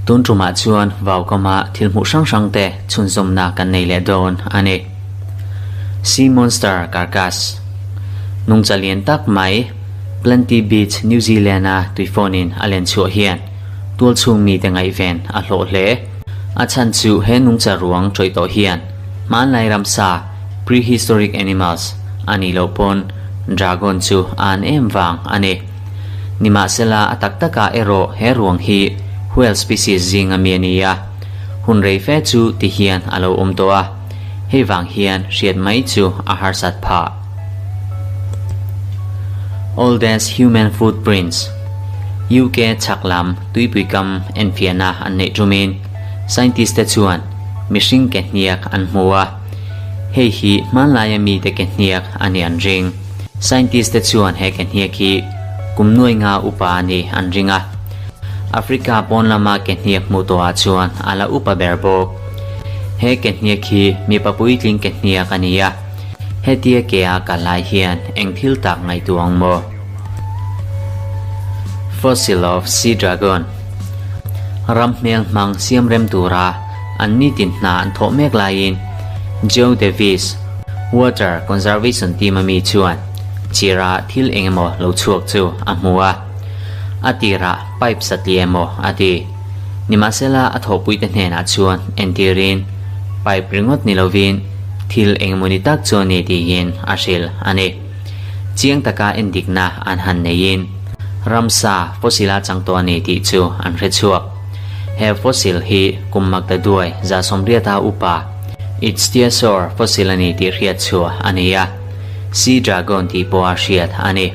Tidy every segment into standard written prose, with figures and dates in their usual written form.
Tun tumah chuan vaukama thil hmuh hrang hrang te chhunzawmna kan nei leh dawn a ni. Sea Monster Carcass Nungcha lian tak mai Plenty Beach, New Zealand-a tuifawnin a len chhuah hian tualchhung mite ngaihven a hlawh hle. A chhan chu he nungcha ruang tawih tawh hian hmanlai ramsa, prehistoric animals, a nih loh pawn dragon chu a an em vang a ni. Nimahsela a tak takah erawh he ruang hi whale species zinga mi a ni a, hun rei fe chu ti hian a lo awm tawh a, hei vang hian hriat mai chu a harsat phah. Oldest Human Footprints, UK chhak lam tuipui kam enfiahna an neih tumin scientist te chuan mihring ke hniak an hmu a, hei hi hmanlaia mite ke hniak a nih an ring. Scientist te chuan he ke hniak hi kum nuai nga upa a nih an ring a, Africa pawn lama ke hniak hmuh tawhah chuan a la upa ber bawk. He ke hniak hi mipa puitling ke hniak a ni a, hetia ke a kal lai hian eng thil tak ngaihtuah ang maw? Fossil of Sea Dragon Ram hmel hmang siam rem tura an nitin hna an thawh mek laiin Joe Davis, Water Conservation team a mi chuan chira thil eng emaw lo chhuak chu a hmu a, a tirah pipe satli emaw a ti. Nimahsela a thawhpuite hnenah chuan entirin pipe ringawt ni lovin thil eng emaw ni tak chu a ni tiin a hrilh a ni. Chiang taka endikna an han neiin ramsa fossil a chang tawh a ni tih chu an hre chhuak. He fossil hi kum maktaduai 180 upa Ichthyosaur fossil a ni tih hriat chhuah a ni a, Sea Dragon tih pawh a hriat a ni.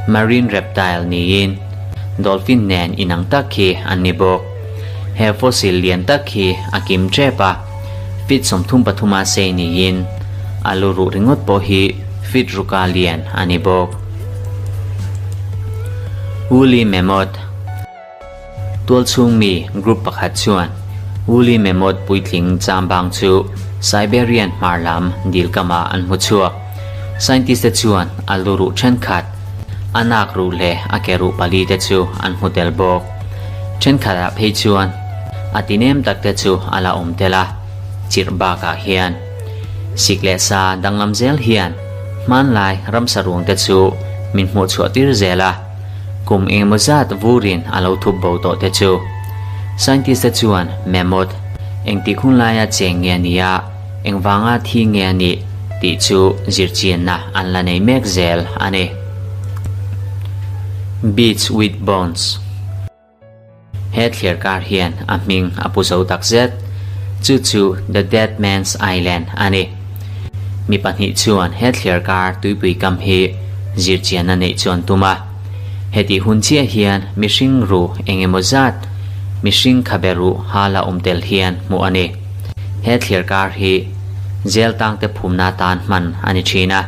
Marine reptile niin dolphin nen inang tak hi an ni bawk. He fossil lian tak hi a kim tep a, feet 33 a sei niin a lu ruh ringawt pawh hi feet ruka lian a ni bawk. Woolly Mammoth. Tualchhung mi group pakhat chuan Woolly Mammoth puitling chambang chu Siberian hmar lam dil kamah an hmu chhuak. Scientist te chuan a lu ruh thenkhat, a nak ruh leh a ke ruh pali te chu an hmu tel bawk. Thenkhatah phei chuan a ti nem tak te chu a la awm tel a, chirh bakah hian sik leh sa danglam zel hian hmanlai ramsa ruang te chu min hmuh chhuah tir zel a. Kum engemaw zat vurin a lo thup bo tawh te chu. Scientist te chuan mammoth engtik hun laia cheng nge a nih a, engvanga thi nge a nih tih chu zirchianna an la nei mek zel a ni. Beach with Bones. He thliar kar hian a hming a pu zo tak zet. Chu chu The Dead Man's Island a ni. Mi pahnih chuan he thliar kar tuipui kam hi zirchianna neih chu an tum a. Hetih hun chiah hian mihring ruh eng emaw zat mihring khabe ruh ha la awm tel hian hmuh a ni. He thliar kar hi jail tangte phumna atan hman a ni thin a.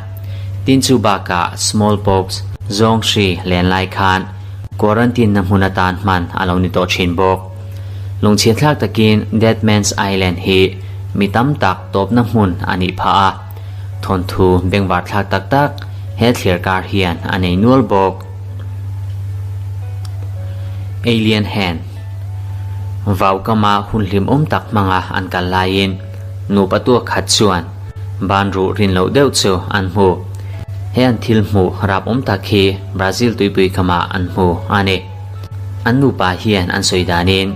Tin chu bakah smallpox zawng hri len lai khan Quarantine na hmun atan hman a lo ni tawh thin bawk. Lungchhiathlak takin Dead Man's Island hi mi tam tak tawpna hmun a nih phah a, thawnthu bengvarthlak tak tak he thlir kar hian a nei nual bawk. Alien Hand Vaukama hun hlimawm tak hmanga an kal laiin nupa tuak khat chuan ban ruh rin loh deuh chu an hmu. He an thil hmuh rap awm tak hi Brazil tuipui khamah an hmu a ni. An nupa hian an sawi danin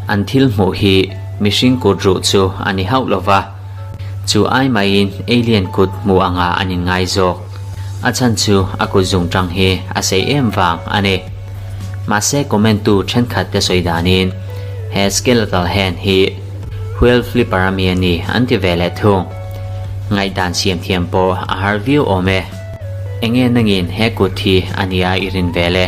an thil hmuh hi mihring kut ruh chu a ni hauh lo va, chu ai maiin alien kut hmuh anga an inngai zawk. A chhan chu a kut zung tang hi a sei em vang a ni. Mahse comment tu thenkhat te sawi danin he skeletal hand hi whale flipper a mi a ni an ti ve leh thung. Ngaihdan siam thiam pawh a har viau awm e. Enge nangin he kut hi a nia i rin vel e.